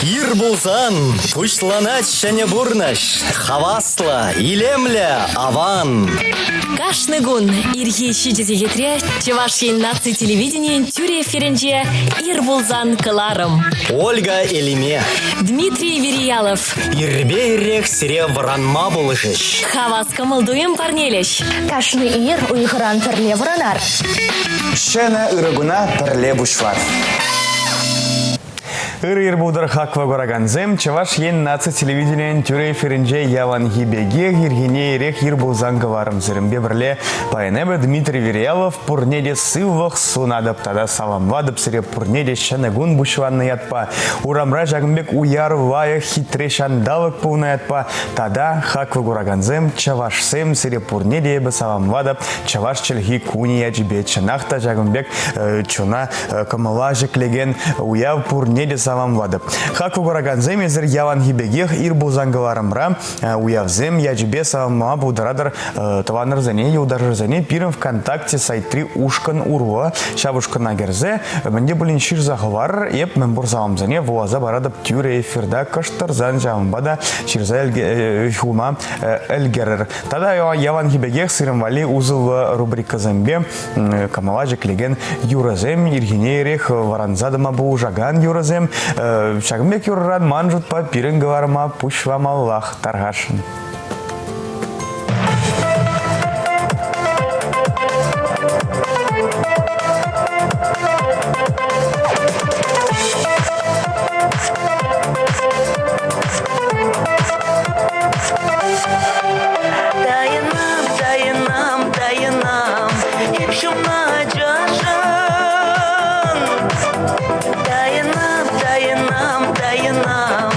Ир пулсан пуҫланать ҫӗнӗ пурнӑҫ. Хаваслӑ, илемлӗ, аван. Кашни кун ирхи 7 сехетре Чӑваш Ен наци телевиденийӗн тӳрӗ эфирӗнче «Ир пулсан» кӑларӑм. Ольга Элиме. Дмитрий Вериялов. Ирпе ирех сире вӑранма пулӑшӗҫ. Хавас кӑмӑл-туйӑм парнелӗҫ. Кашни ир уйӑхран пӗрле вӑранар. Ҫӗнӗ ырӑ куна пӗрле пуҫлар. Ырӑ ир пултӑр хаклӑ куракансем, Чӑваш Ен наци телевиденийӗн тӳрӗ эфирӗнче яланхи пекех ирхине ирех ир пулсан кӑларӑм сирӗнпе пӗрле паян эпӗ Дмитрий Вериялов пурне те сывлӑх сунатӑп тата саламлатӑп сире пурне те ҫӗнӗ кун пуҫланнӑ ятпа. Урамра ҫакӑн пек уяр лайӑх хитре ҫанталӑк пулнӑ ятпа тата хаклӑ куракансем, чӑвашсем сире пурне те эпӗ саламлатӑп чӑваш чӗлхи кунӗ ячӗпе чӑнах та ҫакӑн пек чуна кӑмӑла ҫӗклекен уяв пурне те саламлатӑп. Хаклӑ куракансем, эсир яланхи пекех ир пулсан кӑларӑмра уявсем ячӗпе саламлама пултаратӑр тӑванӑрсене, юлташӑрсене пирӗн ВКонтакте сайтри ушкӑн урлӑ. Ҫав ушкӑна кӗрсе мӗн те пулин ҫырса хӑварӑр, эп мӗнпур саламсене вуласа паратӑп тӳрӗ эфирта кӑштӑрсан ҫавӑнпа та ҫырса хума ӗлкӗрӗр. Тата яланхи пекех сирӗн валли усӑллӑ рубрикӑсемпе кӑмӑла ҫӗклекен юрӑсем, ирхине ирех вӑранса тӑма пулӑшакан юрӑсем. Ҫакӑн пек юрӑран ман шутпа пирӗн кӑларӑма пуҫламаллах тархасшӑн. Тайӑнам, тайӑнам, тайӑнам, эп ҫумна ачашӑн. Тайӑнам, тайӑнам, тайӑнам,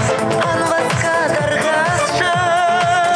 ан васка тархасшӑн.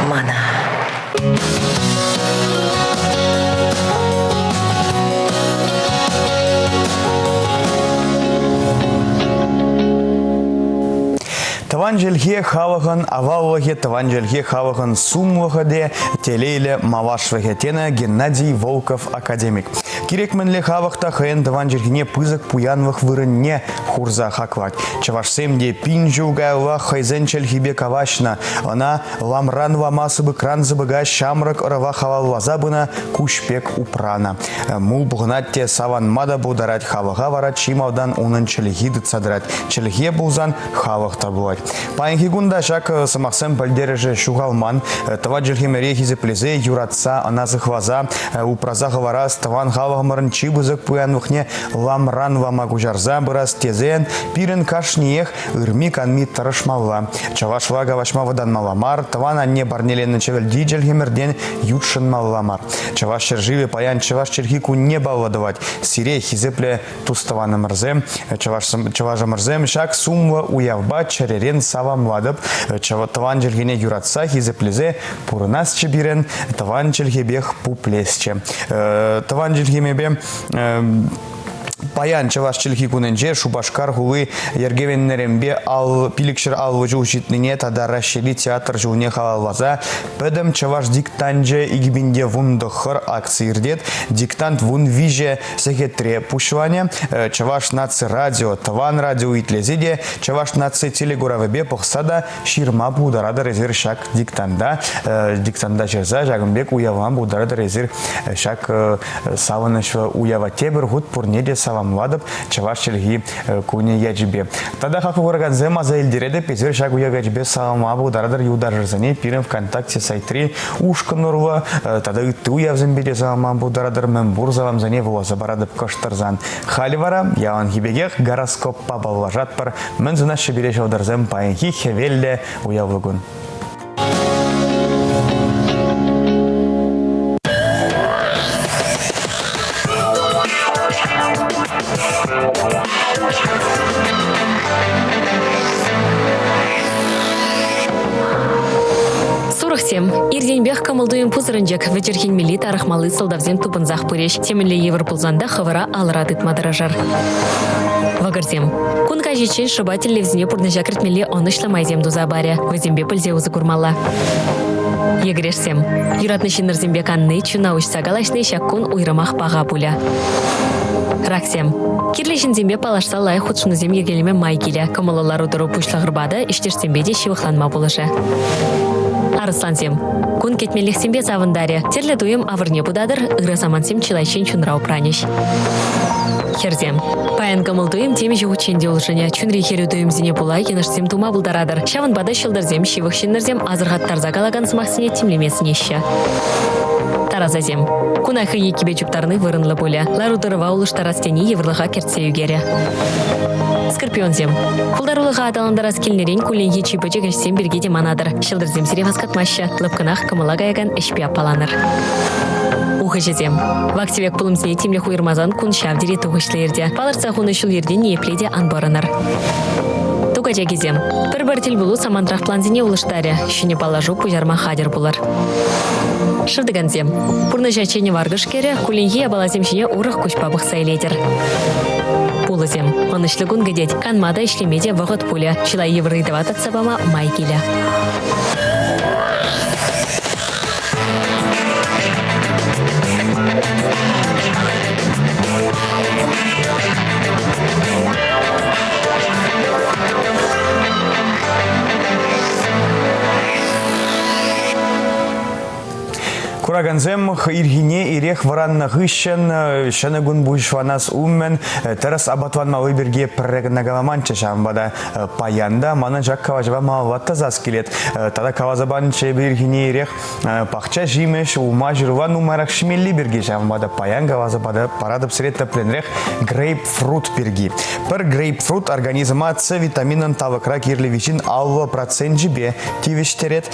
мана. Тӑван чӗлхе халӑхӑн аваллӑхӗ, тӑван чӗлхе халӑхӑн сумлӑхӗ те телейлӗ малашлӑхӗ, тенӗ Геннадий Волков академик. Кирек мӗнле халӑх та хӑйӗн тӑван чӗлхине пысӑк пуянлӑх вырӑнне хурса хаклать. Чӑвашсем те пин ҫул каялла хӑйсен чӗлхипе калаҫнӑ, ӑна ламран лама сыпӑкран сыпӑка ҫамрӑк ӑрӑва халалласа пынӑ куҫ пек упранӑ. Мул пухӑнать те саванма та пултарать, халӑха вара чи малтан унӑн чӗлхи тытса тӑрать. Чӗлхе пулсан халӑх та пулать. Паянхи кун та ҫак сӑмахсем пӗлтерӗшӗ ҫухалман. Тӑван чӗлхемӗре хисеплесе, юратса, ӑна сыхласа, упраса хӑварас, тӑван халӑхӑмӑрӑн чи пысӑк пуянлӑхне ламран лама куҫарса пырас тесен пирӗн кашниех ырми-канми тӑрӑшмалла. Чӑвашла калаҫма вӑтанмалла мар, тӑван анне парнеленӗ чӗвӗлти чӗлхемӗртен ютшӑнмалла мар. Чӑваш ҫӗршывӗ паян чӑваш чӗлхи кунне паллӑ тӑвать. Сире, хисеплӗ тус-тӑванӑмӑрсем, чӑвашӑмӑрсем, ҫак сумлӑ уявпа чӗререн саламлатӑп. Тӑван чӗлхене юратса, хисеплесе пурӑнасчӗ пирӗн, тӑван чӗлхепех пуплесчӗ. Тӑван чӗлхемепе Паян чӑваш чӗлхи кунӗнче Шупашкар хули йӗркеленнӗренпе 550 ҫул ҫитнине тата Раҫҫейри театр ҫулне халалласа Пӗтӗм чӑваш диктанчӗ 2019 акци иртет. Диктант 13 сехетре пуҫланӗ. Чӑваш наци радио, Тӑван радио итлесе те Чӑваш наци телекуравӗпе пӑхса та ҫырма пултаратӑр эсир ҫак диктанта. Диктанта ҫырса ҫакӑн пек уявлама пултаратӑр эсир ҫак савӑнӑҫлӑ уява. Тепӗр хут пурне те саламлатӑп чӑваш чӗлхи кунӗ ячӗпе. Тата хаклӑ куракансем аса илтеретӗп, эсир ҫак уяв ячӗпе саламлама пултаратӑр юлташӑрсене пирӗн ВКонтакте сайтри ушкӑн урлӑ тата ытти уявсемпе те саламлама пултаратӑр. Мӗнпур саламсене вуласа паратӑп кӑштӑрсан. Халӗ вара яланхи пекех гороскоппа паллашатпӑр. Мӗн сунаҫҫӗ пире ҫӑлтӑрсем паянхи хӗвеллӗ уявлӑ кун. Сурӑхсем, иртенпех кӑмӑл-туйӑм пусӑрӑнчӑк, вӗчӗрхенмелли тарӑхмалли сӑлтавсем тупӑнсах пырӗҫ. Темӗнле йывӑр пулсан та хӑвӑра алӑра тытма тӑрӑшӑр. Вӑкӑрсем. Кун каҫиччен шӑпа тӗллевсене пурнӑҫа кӗртмелли ӑнӑҫлӑ майсем туса парӗ. Вӗсемпе пӗлсе усӑ курмалла. Йӗкӗрешсем. Юратнӑ ҫыннӑрсемпе канни, чуна уҫса калаҫни ҫак кун уйрӑмах паха пулӗ. Раксем. Кирлӗ ҫынсемпе паллашса лайӑх хутшӑнусем йӗркелеме май килӗ. Кӑмӑллӑ лару-тӑру пуҫлӑхӑрпа та, ӗҫтешсемпе те ҫывӑхланма пулӑшӗ. Арӑслансем. Кун кӗтменлӗхсемпе савӑнтарӗ. Тӗрлӗ туйӑм авӑрне путатӑр, ырӑ самантсем чылайччен чунра упранӗҫ. Хӗрсем. Паян кӑмӑл-туйӑм темиҫе хутчен те улшӑнӗ. Чунри хӗрӳ туйӑмсене пула йӑнӑшсем тума пултаратӑр. Ҫавӑнпа та ҫӑлтӑрсем, ҫывӑх ҫыннӑрсем асӑрхаттарса калакан сӑмахсене тимлеме сӗнеҫҫӗ. Тарасасем. Куна хӑй еккипе чуптарни вырӑнлӑ пулӗ. Лару-тӑрӑва улӑштарас тени йывӑрлӑха кӗртсе ӳкерӗ. Скорпионсем. Пултарулӑха аталантарас килнӗрен кулленхи чи пӗчӗк ӗҫсем пирки те манатӑр. Ҫӑлтӑрсем сире васкатмаҫҫӗ. Лӑпкӑнах кӑмӑла каякан ӗҫпе аппаланӑр. Ухӑҫӑсем. Вак-тӗвек пулӑмсене тимлӗх уйӑрмасан кун ҫав тери тухӑҫлӑ иртӗ. Палӑртса хунӑ ҫул-йӗртен ниепле те ан пӑрӑнӑр. Тукачакисем. Пӗр-пӗр тӗлпулу самантрах плансене улӑштарӗ. Ҫӗнӗ паллашу пуҫарма хатӗр пулӑр. Шӑртӑкансем. Пурнӑҫа чӗнӗ варкӑш кӗрӗ, кулленхи япаласем ҫине урӑх куҫпа пӑхса илетӗр. Пулӑсем. Ӑнӑҫлӑ кун кӗтет. Канма та, ӗҫлеме те вӑхӑт пулӗ. Чылай йывӑр ыйтӑва татса пама май килӗ. Куракансем ирхине ирех вӑраннӑ хыҫҫӑн ҫӗнӗ кун пуҫланас умӗн тӗрӗс апатланмалли пирки пӗрре кӑна каламанччӗ. Ҫавӑнпа та паян та манӑн ҫак калаҫӑва малалла тӑсас килет. Тата каласа панӑччӗ эпӗ ирхине ирех пахча ҫимӗҫ, улма-ҫырла нумайрах ҫимелли пирки. Ҫавӑнпа та паян каласа паратӑп сире тӗплӗнрех грейпфрут пирки. Пӗр грейпфрут организма С витаминӑн тавӑкра кирлӗ виҫин 50 проценчӗпе тивӗҫтерет.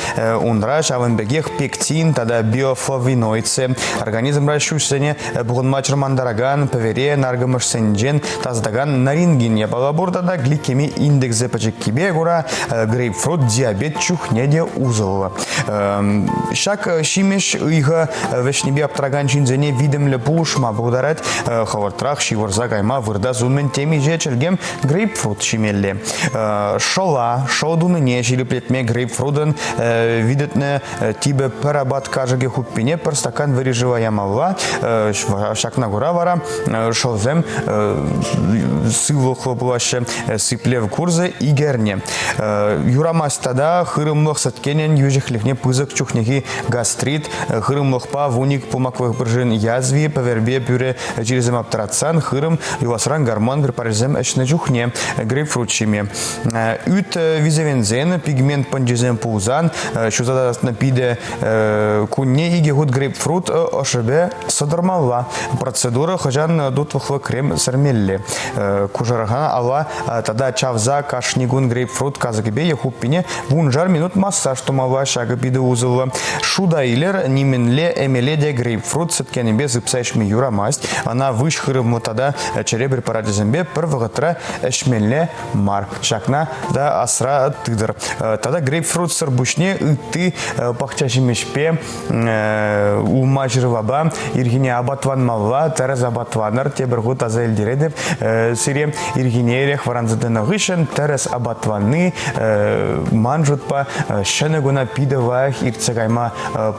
Унра ҫавӑн пекех пектин тата биофлавонидсем. флавиноидсем. Организмра ҫӳҫсене пухӑнма чӑрмантаракан, пӗвере наркӑмӑшсенчен тасатакан нарингин япала пур тата гликеми индексӗ пӗчӗккипе кура грейпфрут диабет чухне те усӑллӑ. Ҫак ҫимӗҫ ыйхӑ вӗҫнипе аптракан ҫынсене витӗмлӗ пулӑшма пултарать. Хӑвӑртрах ҫывӑрса кайма выртас умӗн темиҫе чӗлкем грейпфрут ҫимелле. Шӑла, шӑл тунине ҫирӗплетме грейпфрутӑн витӗтнӗ типӗ пӗр апат кашӑкӗ хуппине пӗр стакан вӗри шыва ямалла. Ҫакна кура вара шӑлсем сывлӑхлӑ пулаҫҫӗ. Сиплев курсӗ икӗ эрне. Юрамасть тата хырӑмлӑх сӗткенӗн йӳҫӗхлӗхне пысӑк чухнехи гастрит, хырӑмлӑхпа вуник пумаклӑх пыршин язви, пӗверпе пӳре чирӗсем аптӑратсан хырӑм юласран гормон препарачӗсем ӗҫнӗ чухне грейпфрут ҫиме. Ӳт висевенсен пигмент пӑнчисем пулсан ҫуса тасатнӑ питӗ кунне икӗ хут грейпфрут ӑшӗпе сӑтӑрмалла. Процедура хӑҫан тутлӑхлӑ крем сӗрмелле. Кушӑрхана алла тата чавса кашни кун грейпфрут касӑкӗпе е хуппине вуншар минут массаж тумалла. Ҫакӑ питӗ усӑллӑ. Шута илер, нимӗнле эмеле те грейпфрут сӗткенӗпе сыпса ӗҫме юрамасть. Ӑна выҫ хырӑмлӑ тата чӗре препарачӗсемпе пӗр вӑхӑтра ӗҫмелле мар. Ҫакна та асра тытӑр. Тата грейпфрутсӑр пуҫне ытти пахча ҫимӗҫпе улма-ҫырлапа ирхине апатланмалла, тӗрӗс апатланӑр. Тепӗр хут аса илтеретӗп сире ирхине эрех вӑранса тӑнӑ хыҫҫӑн тӗрӗс апатланни ман шутпа ҫӗнӗ куна питӗ лайӑх иртсе кайма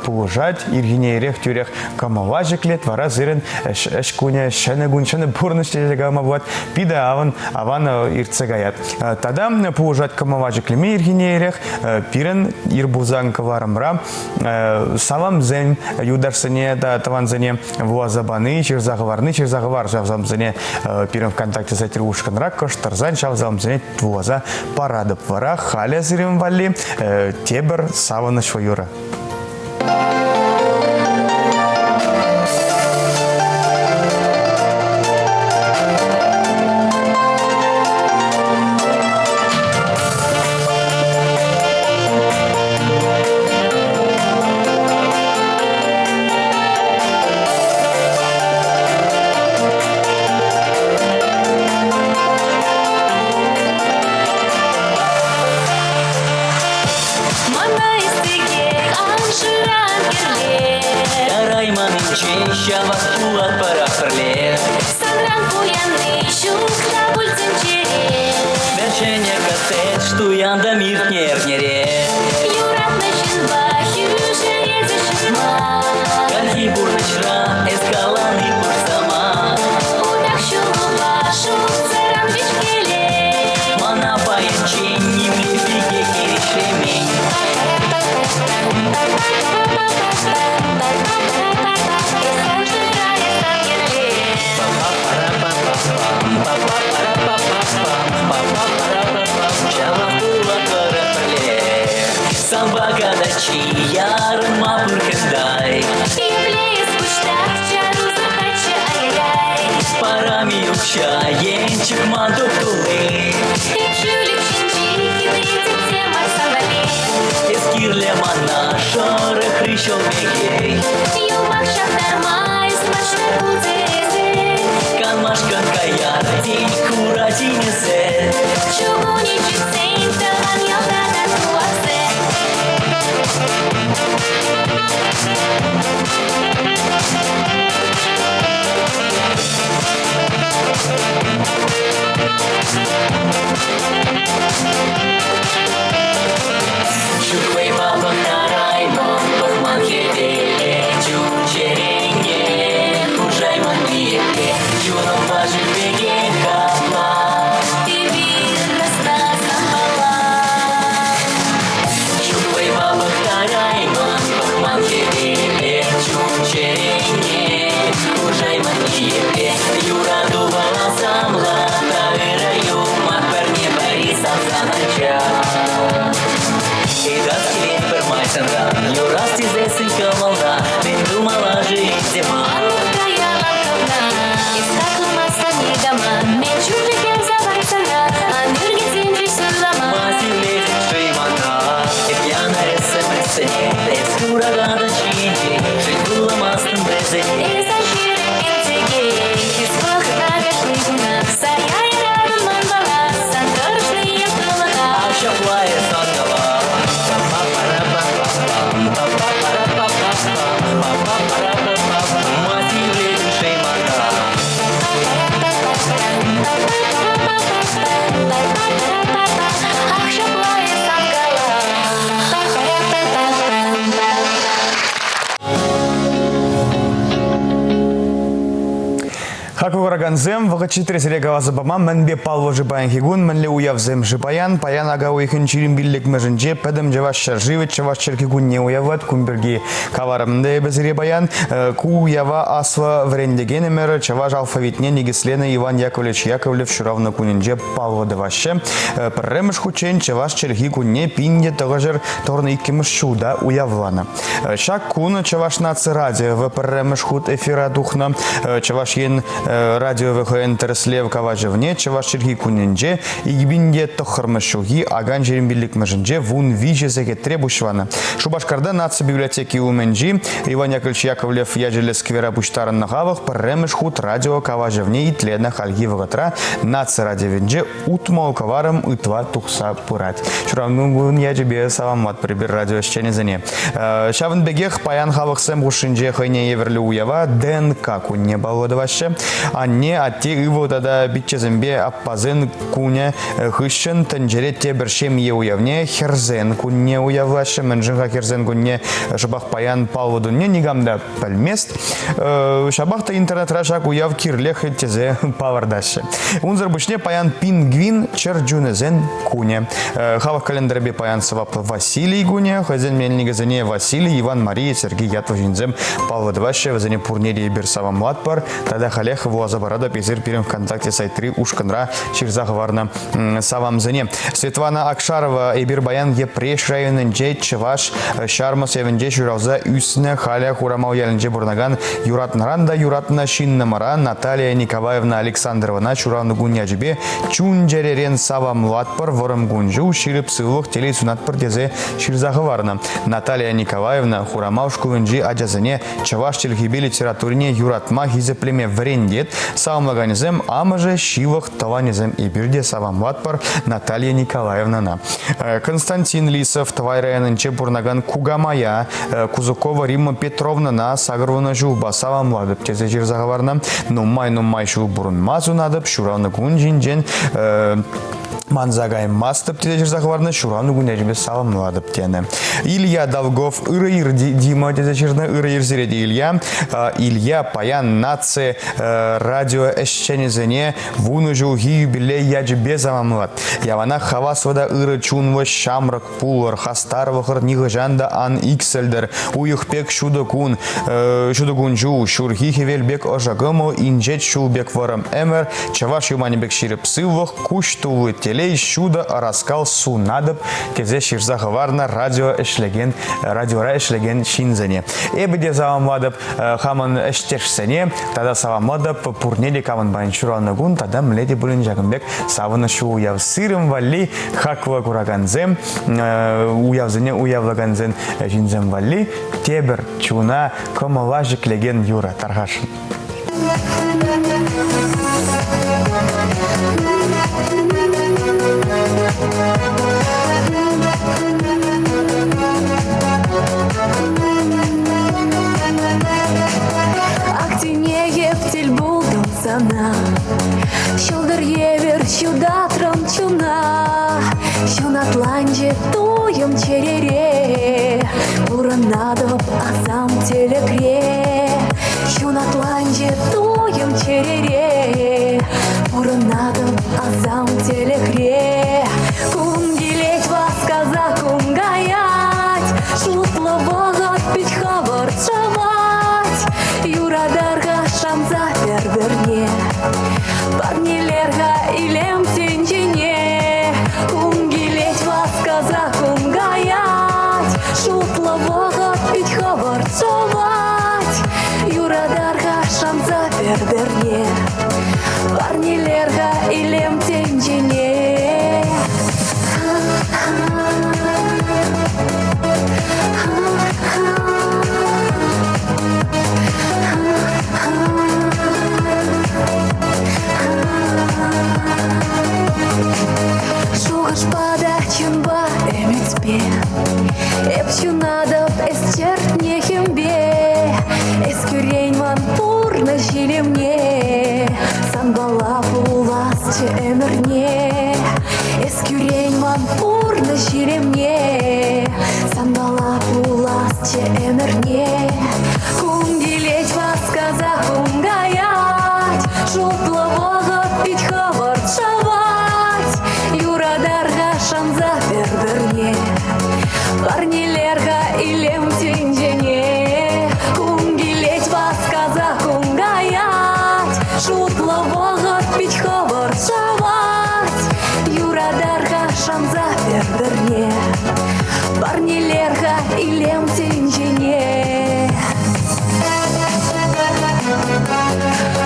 пулӑшать. Ирхине эрех тӳрех кӑмӑла ҫӗклет, вара сирӗн ӗҫ кунӗ ҫӗнӗ кун, ҫӗнӗ пурнӑҫ тесе калама пулать. Питӗ аван, аван иртсе каять. Тата пулӑшать кӑмӑла ҫӗклеме ирхине эрех пирӗн ир пулсан кӑларӑмра саламсен юлташсене та тӑвансене вуласа пани, ҫырса хӑварни, ҫырса хӑвар ҫав саламсене пирӗн ВКонтакте сайтри ушкӑнра кӑштӑрсан ҫав саламсене вуласа паратӑп. Вара халӗ сирӗн валли тепӗр савӑнӑҫлӑ юрӑ. Мана истекех ан шыран кӗрле. Тарайманинчен ҫавах пулатпӑрах пӗрле. Санран пуянни ҫук та пуль тӗнчере. Мӗншӗне коттедж туянтӑм иртнӗ эрнере. Юратнӑ ҫынпа хӳшӗресе ҫыхма. Хальхи пурнӑҫра эс калани пур самант. Утах ҫулупа шутсӑран вӗҫкеле. Мана паянччен нимле пике хирӗҫлемен. Санпа катаччи ярӑнма пыркӑнтай. Епле пуҫтах чарусӑр каччӑ, ай-яй. Парами укҫа енчӗк ман туп-тулли. Ҫӳлӗк ҫинчи хитре тетте мар сан валли. Эс кирлӗ мана шӑрӑхри ҫӑл пекех. Юмах ҫаптарма эс маҫтӑр пултӗресе. Канмашкӑн каяр тен хура тинӗсе. Чугунӗ ҫитсен тӑван ялта та туассе. Ҫук пӑхтараймӑн, пӑхман хӗвеле, чун-чӗрене хушаймӑн ниепле, чунӑмпа ҫӳл пекех апла. Эпир расна санпала. Ҫук вӑйпа пӑхтараймӑн, пӑхман хӗвеле, чун-чӗрене хушаймӑн ниепле, юратупа асамлӑ та ырӑ юмах пӗрне-пӗри савсан ача. Ыйтас килет пӗрмай санран, юрас тесессӗн кӑмӑлта, мӗн тумалла-ши ӗнтӗ ман? Мухта ялан хӑвна, эс хаклӑмастӑн никама, мӗн чухлӗ хӗр сана, ан ӳркенсен суйлама. Ма сивлетӗн-ши мана, эп янӑ СМС-сене, эс кураканӑн ҫинчен. Эс ан ҫирӗп интекен, эс вӑхӑта кашни кунах сая яратӑн манпала, сан тӑрӑшниех тӑлӑха. Ах, ҫапла эс ан кала. Ма сивлетӗн-ши мана? Ах, ҫапла эс ан кала. Хаклӑ куракансем, вӑхӑт ҫитрӗ сире каласа пама мӗнпе паллӑ-ши паянхи кун, мӗнле уявсем-ши паян? Паян ака уйӑхӗн 25-мӗшӗнче пӗтӗм чӑваш ҫӗршывӗ чӑваш чӗлхи кунне уявлать. Кун пирки каларӑм та эпӗ сире паян. Ку уява аслӑ вӗрентекенӗмӗр чӑваш алфавитне никӗсленӗ Иван Яковлевич Яковлев ҫуралнӑ кунӗнче паллӑ тӑваҫҫӗ. Пӗрремӗш хутчен чӑваш чӗлхи кунне 1992 ҫулта уявланӑ. Ҫак кун Чӑваш наци радиовӗ пӗрремӗш хут эфира тухнӑ. Чӑваш Ен радиовӗ хӑйӗн тӗрӗслев калаҫӑвне Чӑваш чӗлхи кунӗнче 2009 ҫулхи акан 25-мӗшӗнче 13 сехетре пуҫланӑ. Шупашкарта наци библиотеки умӗнчи Иван Яковлевич Яковлев ячӗллӗ сквера пуҫтарӑннӑ халӑх пӗрремӗш хут радио калаҫӑвне итленӗ хальхи вӑхӑтра наци радиовӗнче 60 кӑварӑм ытла тухса пырать. Ҫуралнӑ кун ячӗпе саламлатпӑр эпир радио ӗҫченӗсене. Ҫавӑн пекех паян халӑхсем хушшинче хӑйне евӗрлӗ уява ДНК кунне паллӑ тӑваҫҫӗ. Анне, атте, ывӑл тата пиччесемпе аппасен кунӗ хыҫҫӑн тӗнчере тепӗр ҫемье уявне хӗрсен кунне уявлаҫҫӗ. Мӗншӗн-ха хӗрсен кунне шӑпах паян паллӑ тунине никам та пӗлмест. Ҫапах та интернетра ҫак уяв кирлех тесе палӑртаҫҫӗ. Унсӑр пуҫне паян пингвин чӗр чунӗсен кунӗ. Халӑх календарӗпе паян сӑваплӑ Василий кунӗ. Хӑйсен мелникӗсене Василий, Иван, Мария, Сергей ятлӑ ҫынсем паллӑ тӑваҫҫӗ. Вӗсене пурне те эпир саламлатпӑр. Тата халех вуласа паратӑп эсир пирӗн ВКонтакте сайтри ушкӑнра ҫырса хӑварнӑ саламсене. Светлана Акшарова эпир паян Йӗпреҫ районӗнче Чӑваш Ҫармӑс ялӗнче ҫуралса ӳснӗ, халӗ Хурамал ялӗнче пурӑнакан юратнӑран та юратнӑ ҫыннӑмӑра Наталия Николаевна Александровӑна ҫуралнӑ кун ячӗпе чун-чӗререн саламлатпӑр, вӑрӑм кун-ҫул, ҫирӗп сывлӑх, телей сунатпӑр тесе ҫырса хӑварнӑ. Наталия Николаевна Хурамал шкулӗнчи ачасене чӑваш чӗлхипе литературине юратма, хисеплеме вӗрентет. Саламлаканӗсем амӑшӗ, ҫывӑх тӑванӗсем эпир те саламлатпӑр Наталья Николаевнана. Константин Лисов Тӑвай районӗнче пурӑнакан кукамая Кузукова Римма Петровнӑна 80 ҫулпа саламлатӑп тесе ҫырса хӑварнӑ. Нумай-нумай ҫул пурӑнма сунатӑп, ҫуралнӑ кун ҫинчен манса каймастӑп тесе ҫырса хӑварнӑ, ҫуралнӑ кун ячӗпе саламлатӑп тенӗ. Илья Долгов ырӑ ир Дима тесе ҫырнӑ, ырӑ ир сире те Илья. Илья паян наци радио ӗҫченӗсене вунӑ ҫулхи юбилей ячӗпе саламлать. Яланах хаваслӑ та ырӑ чунлӑ ҫамрӑк пулӑр, хастарлӑхӑр нихӑҫан та ан иксӗлтӗр. Уйӑх пек ҫутӑ кун, ҫутӑ кун-ҫул, ҫурхи хӗвел пек ӑшӑ кӑмӑл, инҫет ҫул пек вӑрӑм ӗмӗр, чӑваш юманӗ пек ҫирӗп сывлӑх, куҫ тулли телей, ҫутӑ ӑраскал сунатӑп тесе ҫырса хӑварнӑ радио ӗҫлекен, радиора ӗҫлекен ҫынсене. Эпӗ те саламлатӑп хамӑн ӗҫтешсене тата саламлатӑп пурне те камӑн паян ҫуралнӑ кун тата мӗнле те пулин ҫакӑн пек савӑнӑҫлӑ уяв сирӗн валли хаклӑ куракансем, уявсене уявлакансен ҫынсем валли тепӗр чуна кӑмӑла ҫӗклекен юрӑ тархасшӑн. Актине еп тӗл пултӑм сана, Ҫӑлтӑр евӗр ҫутатрӑм чуна. Ҫунатланчӗ туйӑм чӗрере, Пурӑнатӑп асам тӗлӗкре. Ҫунатланчӗ туйӑм чӗрере, Пурӑнатӑп асам тӗлӗкре. Кун килет васкаса, кун каять, Шутлӑ вӑхӑт пит хӑвӑрт шӑвать. Юратар-ха шанса пӗр-пӗрне, Парнелер-ха илем тӗнчене. Кун килет васкаса, кун каять, Шутлӑ вӑхӑт пит хӑвӑрт шӑвать. Юратар-ха шанса пӗр-пӗрне, Парнелер-ха илем тӗнчене. Чӗртне хӗмпе эс кӳрен ман пурнӑҫ илемне. Санпала пуласчӗ ӗмӗрне. Эс кӳрен ман пурнӑҫ илемне. Санпала пуласчӗ ӗмӗрне. Кун килет васкаса кун каять. Шутлӑ вӑхӑт пит хӑвӑрт шӑвать. Юратар-ха шанса пӗр-пӗрне. Парнелер-ха илем тӗнчене. Кун килет васкаса кун каять. Шутлӑ вӑхӑт пит хӑвӑрт шӑвать. Юратар-ха шанса пӗр-пӗрне. Парнелер-ха илем тӗнчене.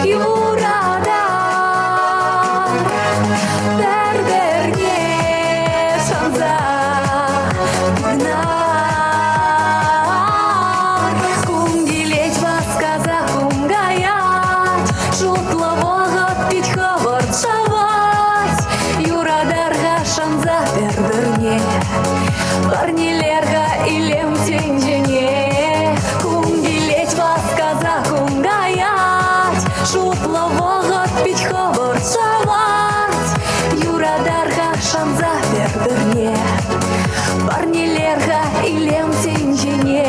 Юратар пӗр-пӗрне шанса пурнар. Кун килет васкаса кун каять, шутлӑ вӑхӑт пит хӑвӑрт шӑвать. Юратар-ха шанса пӗр-пӗрне, парнелер-ха илем тӗнчене. Кун килет васкаса кун каять, шутлӑ вӑхӑт пит хӑвӑрт шӑвать. Юратар-ха шанса пӗр-пӗрне, парнелер-ха илем тӗнчене.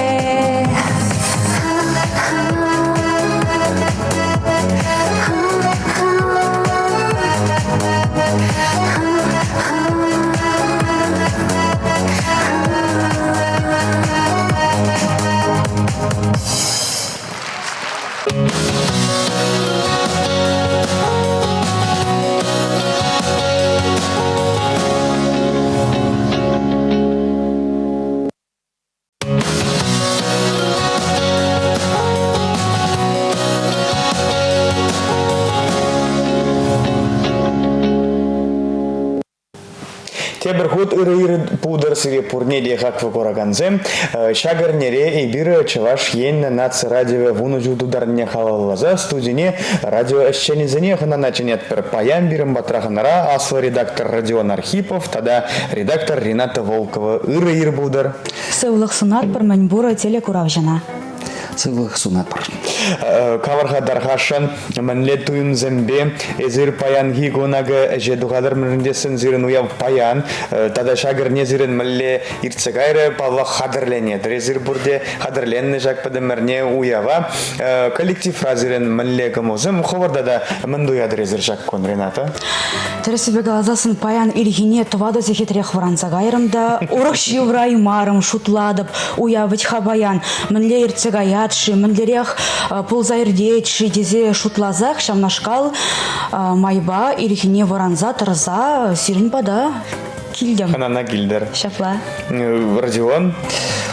Тепӗр хут ырӑ-ырӑ пултӑр сире пурне те хаклӑ куракансем. Ҫак эрнере эпир Чӑваш Ен наци радиовӗ вунӑ ҫул тутарнине халалласа студине радио ӗҫченӗсене хӑнана чӗнетпӗр. Паян пирӗн патра хӑнара аслӑ редактор Родион Архипов тата редактор Рената Волкова. Ырӑ ир пултӑр. Сывлӑх сунатпӑр мӗнпур телекуравҫӑна. Сывлӑх сунатпӑр. Кавӑр-ха тархасшӑн, мӗнле туйӑмсемпе эсир паянхи кун акӑ ӗҫе тухатӑр, мӗншӗн тесен сирӗн уяв паян тата ҫак эрне сирӗн мӗнле иртсе кайрӗ, паллах, хатӗрленетӗр. Эсир пурте хатӗрленнӗ ҫак пӗтӗм эрне уява. Коллективра сирӗн мӗнле кӑмӑлсем, хӑвӑр тата мӗн туятӑр эсир ҫак кун, Рената? Тӗрӗссипе каласассӑн паян ирхине тӑватӑ сехетрех вӑранса кайрӑм та урӑх ҫывраймарӑм, шутлатӑп. Уяв вӗт-ха паян мӗнле иртсе каять-ши, мӗнлерех пулса иртет-ши тесе шутласах ҫавнашкал майпа ирхине вӑранса тӑрса сирӗн пата килтӗм. Хӑнана килтӗр. Ҫапла. Родион?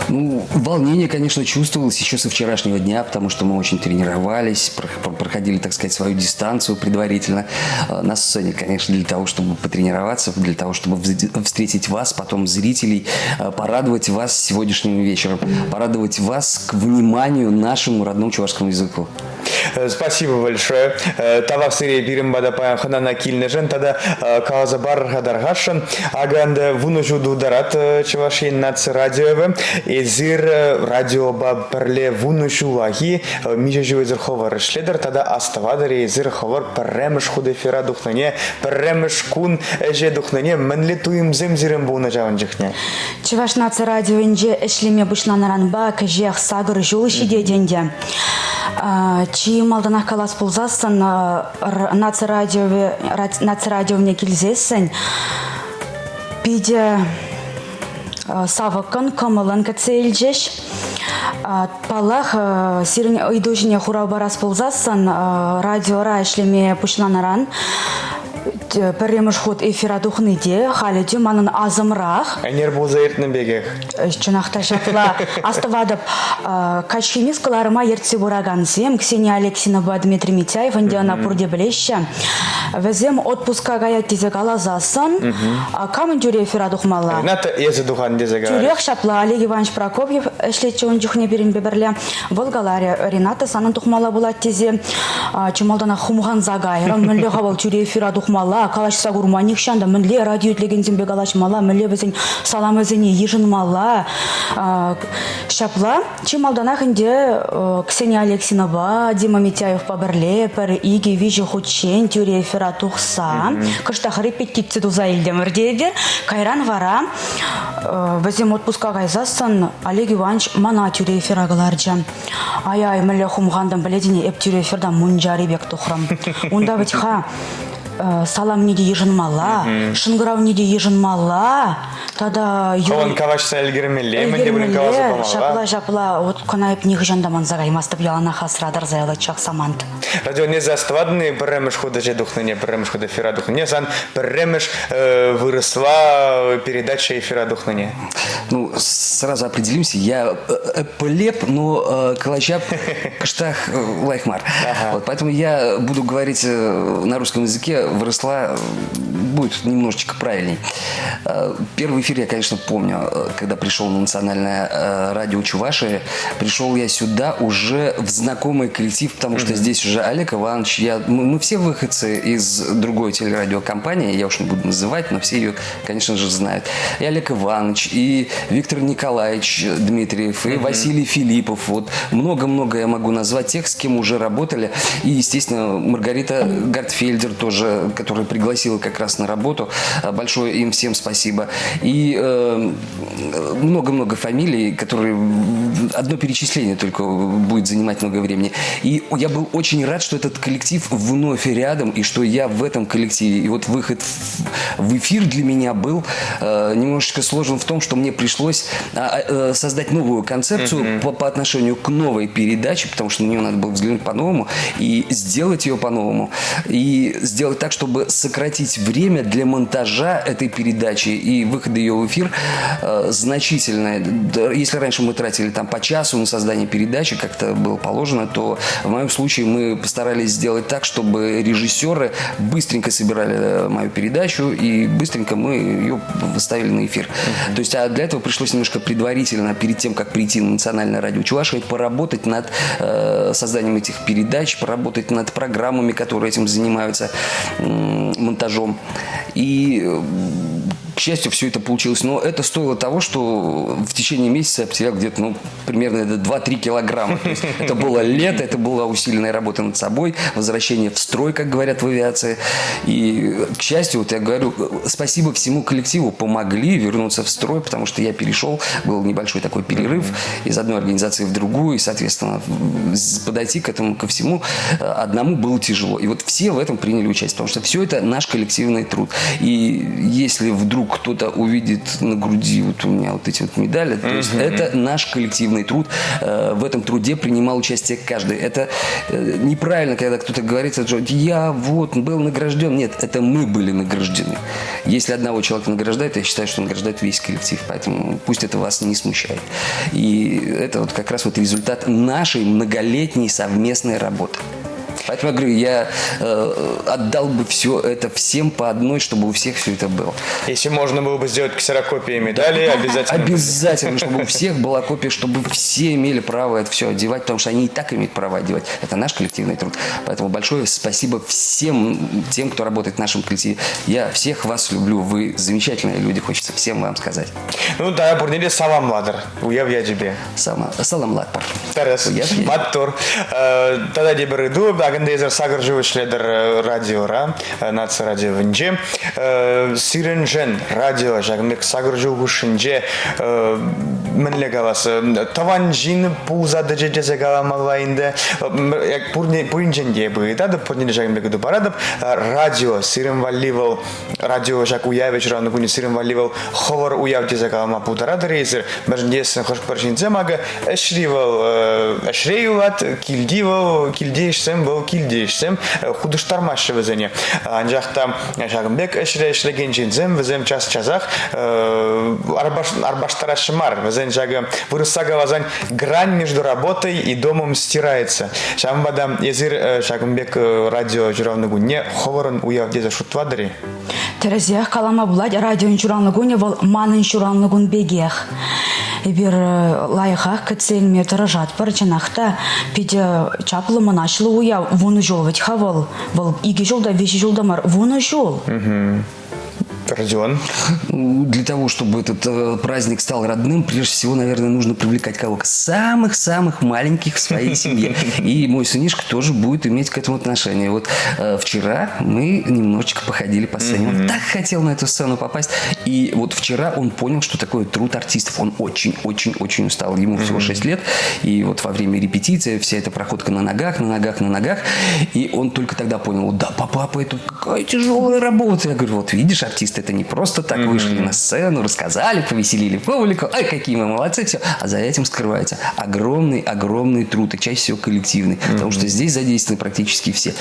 Ну, волнение, конечно, чувствовалось еще со вчерашнего дня, потому что мы очень тренировались, проходили, так сказать, свою дистанцию предварительно на сцене, конечно, для того, чтобы потренироваться, для того, чтобы встретить вас, потом зрителей, порадовать вас сегодняшним вечером, порадовать вас к вниманию нашему родному чувашскому языку. Спасибо большое. Тавах сире пирӗн пата паян хӑнана килнӗшӗн тата каласа пар-ха тархасшӑн. Акӑ ӗнтӗ вунӑ ҫул тултарать Чӑваш Ен наци радиовӗ. Эсир радиопа пӗрле вунӑ ҫуллахи миҫе ҫул эсир хӑвӑр ӗҫлетӗр тата астӑватӑр-и эсир хӑвӑр пӗрремӗш хут эфира тухнине, пӗрремӗш кун ӗҫе тухнине мӗнле туйӑмсем сирӗн пулнӑ ҫавӑн чухне? Чӑваш наци радиовӗнче ӗҫлеме пуҫланӑранпа кӗҫех сакӑр ҫул ҫитет ӗнтӗ. Чи малтанах калас пулсассӑн наци радиовӗ наци радиовне килсессӗн питӗ савӑккӑн, кӑмӑллӑн кӗтсе илчӗҫ. Паллах, сирӗн ыйту ҫине хурав парас пулсассӑн радиора ӗҫлеме пуҫланӑран пӗрремӗш хут эфира тухни те халӗ те манӑн асӑмрах. Ӗнер пулса иртнӗ пекех. Чӑнах та ҫапла. Астӑватӑп, каҫхине кӑларӑма ертсе пыракансем Ксения Алексинӑпа Дмитрий Митяев ӗнтӗ ӑна пурте пӗлеҫҫӗ. Вӗсем отпуска каять тесе каласассӑн, камӑн тӳре эфира тухмалла? Рената, эсӗ тухан тесе каларӗ. Тӳрех ҫапла Олег Иванович Прокопьев ӗҫлетчӗ ун чухне пирӗнпе пӗрле. Вӑл каларӗ, Рената, санӑн тухмалла пулать тесе. Чи малтанах хумханса кайрӑм. Мӗнле-ха вӑл тӳре эфира тухмалла? курмалла, калаҫса курма нихҫан та мӗнле радио итлекенсемпе калаҫмалла, мӗнле вӗсен саламӗсене йышӑнмалла. Ҫапла чи малтанах ӗнтӗ Ксения Алексинӑпа, Дима Митяевпа пӗрле пӗр икӗ-виҫӗ хутчен тӳрӗ эфира тухса кӑштах репетици туса илтӗмӗр тетӗр. Кайран вара вӗсем отпуска кайсассӑн Олег Иванович мана тӳрӗ эфира кӑларчӗ. Ай-ай, мӗнле хумхантӑм пӗлетӗн-и, эп тӳрӗ эфирта мунчари пек тухрӑм. Унта вӗт-ха саламне те йышӑнмалла, шӑнкӑравне те йышӑнмалла тата Хӑвӑн калаҫса ӗлкӗрмелле, мӗн те пулин каласа памалла. Ҫапла, ҫапла. Вот кӑна эп нихӑҫан та манса каймастӑп, яланах асра тӑрса юлать ҫак самант. Радио эсӗ астӑватӑн-и пӗрремӗш хут ӗҫе тухнине, пӗрремӗш хут эфира тухнине, сан пӗрремӗш вырӑсла передача эфира тухнине? Ну, сразу определимся, я плеб, но калаҫап кӑштах лайӑх мар. Вот, поэтому я буду говорить на русском языке, выросла будет немножечко правильней. Первый эфир я, конечно, помню, когда пришел на национальное радио Чувашии, пришел я сюда уже в знакомый коллектив, потому что здесь уже Олег Иванович, я, мы все выходцы из другой телерадиокомпании, я уж не буду называть, но все ее, конечно же, знают. И Олег Иванович, и Виктор Николаевич Дмитриев, и Василий Филиппов. Вот много-много я могу назвать тех, с кем уже работали. И, естественно, Маргарита Гартфельдер тоже, которая пригласила как раз на работу. Большое им всем спасибо. И много-много фамилий, которые одно перечисление только будет занимать много времени. И я был очень рад, что этот коллектив вновь рядом, и что я в этом коллективе. И вот выход в эфир для меня был немножечко сложен в том, что мне пришлось создать новую концепцию по отношению к новой передаче, потому что на нее надо было взглянуть по-новому и сделать ее по-новому. И сделать так, чтобы сократить время для монтажа этой передачи и выхода ее в эфир значительно. Если раньше мы тратили там по часу на создание передачи, как это было положено, то в моем случае мы постарались сделать так, чтобы режиссеры быстренько собирали мою передачу и быстренько мы ее выставили на эфир. То есть, а для этого пришлось немножко предварительно, перед тем, как прийти на Национальное радио Чувашии, поработать над созданием этих передач, поработать над программами, которые этим занимаются, монтажом. И к счастью, все это получилось. Но это стоило того, что в течение месяца я потерял где-то, ну, примерно 2-3 килограмма. То есть это было лето, это была усиленная работа над собой, возвращение в строй, как говорят в авиации. И, к счастью, вот я говорю, спасибо всему коллективу, помогли вернуться в строй, потому что я перешел, был небольшой такой перерыв из одной организации в другую, и, соответственно, подойти к этому, ко всему одному было тяжело. И вот все в этом приняли участие, потому что все это наш коллективный труд. И если вдруг кто-то увидит на груди вот у меня вот эти вот медали, то есть это наш коллективный труд. В этом труде принимал участие каждый. Это неправильно, когда кто-то говорит, что я вот был награжден. Нет, это мы были награждены. Если одного человека награждают, я считаю, что награждает весь коллектив. Поэтому пусть это вас не смущает. И это вот как раз вот результат нашей многолетней совместной работы. Поэтому я говорю, я отдал бы все это всем по одной, чтобы у всех все это было. Если можно было бы сделать ксерокопии медали, обязательно. Обязательно, чтобы у всех была копия, чтобы все имели право это все одевать, потому что они и так имеют право одевать. Это наш коллективный труд. Поэтому большое спасибо всем тем, кто работает в нашем коллективе. Я всех вас люблю. Вы замечательные люди, хочется всем вам сказать. Ну да, пурне те саламлатӑр. Уяв ячӗпе. Саламлатпӑр. Тӗрӗс. Маттур. Тата тепӗр ыйту. Акӑнта эсир сакӑр ҫул ӗҫлетӗр радиора, наци радиовӗнче. Сирӗншӗн радио ҫакӑн пек сакӑр ҫул хушшинче мӗнле калас, тӑван ҫын пулса тӑчӗ тесе каламалла ӗнтӗ. Пуринчен те эпӗ ыйтатӑп, пурне те ҫакӑн пек ыйту паратӑп. Радио сирӗн валли вӑл радио ҫак уявӗ ҫуралнӑ кунӗ сирӗн валли вӑл хӑвӑр уяв тесе калама пултаратӑр-и эсир? Мӗншӗн тесен хӑш-пӗр ҫынсем акӑ ӗҫри вӑл ӗҫре юлать, килти вӑл килти ӗҫсем вӑл килти ӗҫсем хутӑштармаҫҫӗ вӗсене. Анчах та ҫакӑн пек ӗҫре ӗҫлекен ҫынсем вӗсем час-часах арпаштараҫҫӗ мар. Вӗсен ҫакӑ вырӑсла каласан грань между работой и домом стирается. Ҫавӑнпа та эсир ҫакӑн пек радио ҫуралнӑ кунне хӑвӑрӑн уяв тесе шутлатӑр-и? Тӗрӗсех калама пулать, радион ҫуралнӑ кунӗ вӑл манӑн ҫуралнӑ кун пекех. Эпир лайӑхах кӗтсе илме тӑрӑшатпӑр, чӑнах та питӗ чаплӑ, мӑнаҫлӑ уяв. 10 ҫул вӗт-ха вӑл. Вӑл икӗ ҫул та, виҫӗ ҫул та мар, 10 ҫул. Родион? Для того, чтобы этот э, праздник стал родным, прежде всего, наверное, нужно привлекать кого? Самых-самых маленьких в своей семье. И мой сынишка тоже будет иметь к этому отношение. Вот э, вчера мы немножечко походили по сцене. Он так хотел на эту сцену попасть. И вот вчера он понял, что такое труд артистов. Он очень-очень-очень устал. Ему всего 6 лет. И вот во время репетиции вся эта проходка на ногах, на ногах, на ногах. И он только тогда понял, да, папа, это какая тяжелая работа. Я говорю, вот видишь, артисты это не просто так mm-hmm. вышли на сцену, рассказали, повеселили публику, ай, какие мы молодцы, все. А за этим скрывается огромный-огромный труд, и чаще всего коллективный, mm-hmm. потому что здесь задействованы практически все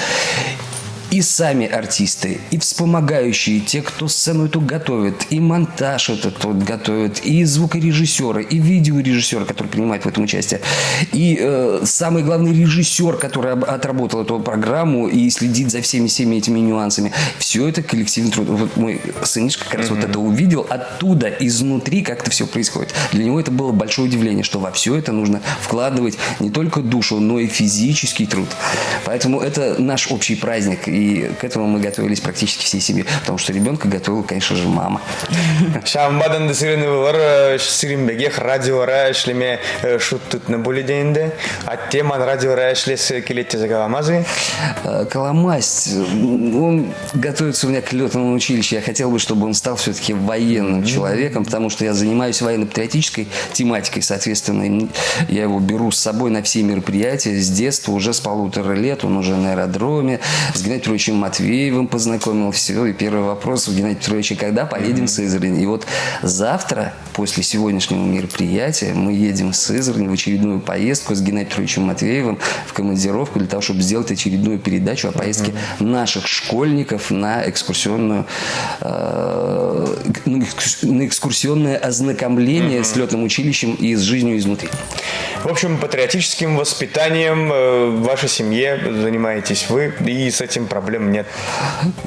и сами артисты, и вспомогающие, те, кто сцену эту готовит, и монтаж этот вот готовит, и звукорежиссеры, и видеорежиссеры, которые принимают в этом участие, и э, самый главный режиссер, который отработал эту программу и следит за всеми всеми этими нюансами. Все это коллективный труд. Вот мой сынишка как раз mm-hmm. вот это увидел оттуда, изнутри, как это все происходит. Для него это было большое удивление, что во все это нужно вкладывать не только душу, но и физический труд. Поэтому это наш общий праздник и к этому мы готовились практически всей семьей, потому что ребенка готовила, конечно же, мама. Ҫавӑнпа та сирӗн ывӑлӑр сирӗн пекех радиора ӗҫлеме шут тытнӑ пулӗ те ӗнтӗ. Атте ман радиора ӗҫлес килет тесе каламас-и? Каламасть. Он готовится у меня к летному училищу. Я хотел бы, чтобы он стал все-таки военным человеком, потому что я занимаюсь военно-патриотической тематикой. Соответственно, я его беру с собой на все мероприятия с детства, уже с полутора лет. Он уже на аэродроме. С Геннадием Петровичем Матвеевым познакомил. Все. И первый вопрос у Геннадия Петровича, когда поедем в Сызрань? И вот завтра, после сегодняшнего мероприятия, мы едем в Сызрань в очередную поездку с Геннадием Петровичем Матвеевым в командировку для того, чтобы сделать очередную передачу о поездке mm-hmm. наших школьников на экскурсионную, э, на экскурсионное ознакомление mm-hmm. с летным училищем и с жизнью изнутри. В общем, патриотическим воспитанием э, в вашей семье занимаетесь вы, и с этим проблем нет.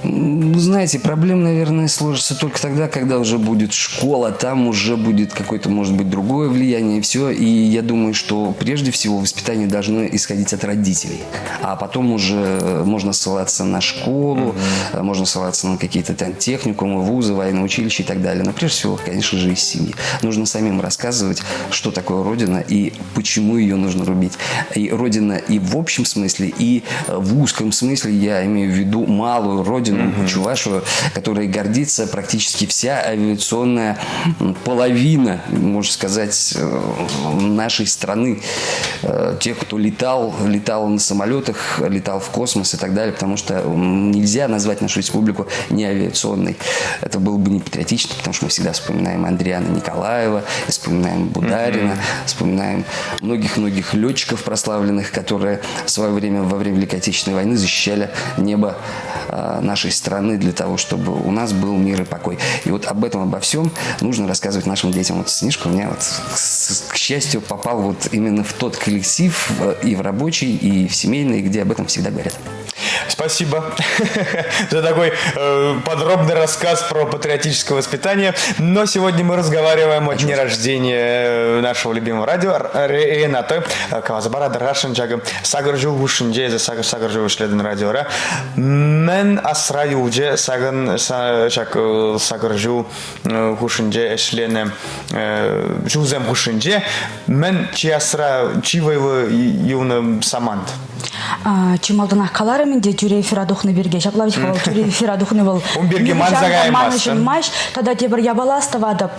Знаете, проблем, наверное, сложится только тогда, когда уже будет школа, там уже будет какое-то, может быть, другое влияние, и все. И я думаю, что прежде всего воспитание должно исходить от родителей. А потом уже можно ссылаться на школу, mm-hmm. можно ссылаться на какие-то там техникумы, вузы, военные училища и так далее. Но прежде всего, конечно же, из семьи. Нужно самим рассказывать, что такое Родина и почему ее нужно рубить. И Родина и в общем смысле, и в узком смысле я имею в виду малую родину mm-hmm. Чувашию, которой гордится практически вся авиационная половина, можно сказать, э, нашей страны. Э, тех, кто летал, летал на самолетах, летал в космос и так далее, потому что нельзя назвать нашу республику не авиационной. Это было бы не патриотично, потому что мы всегда вспоминаем Андриана Николаева, вспоминаем Бударина, mm-hmm. вспоминаем многих-многих летчиков прославленных, которые в свое время, во время Великой Отечественной войны защищали небо э, нашей страны для того, чтобы у нас был мир и покой. И вот об этом, обо всем нужно рассказывать нашим детям. Вот сынишка у меня вот, к счастью, попал вот именно в тот коллектив э, и в рабочий, и в семейный, где об этом всегда говорят. Спасибо за такой э, подробный рассказ про патриотическое воспитание. Но сегодня мы разговариваем о дне рождения э, нашего любимого радио Рената каласа паратӑр-шӑн ҫакӑ сакӑр ҫул хушшинче эсӗ сакӑр сакӑр ҫул ӗҫлетӗн радиора. Мӗн асра юлчӗ сакӑн ҫак сакӑр ҫул хушшинче ӗҫленӗ ҫулсем хушшинче мӗн чи асра чи вӑйлӑ юлнӑ самант? Чи малтанах каларӑм ӗнтӗ тӳре эфира тухнӑ пирки. Ҫапла вӗт-ха вӑл тӳре эфира тухни вӑл. Ун пирки манса каймастӑн. Тата тепӗр япала астӑватӑп.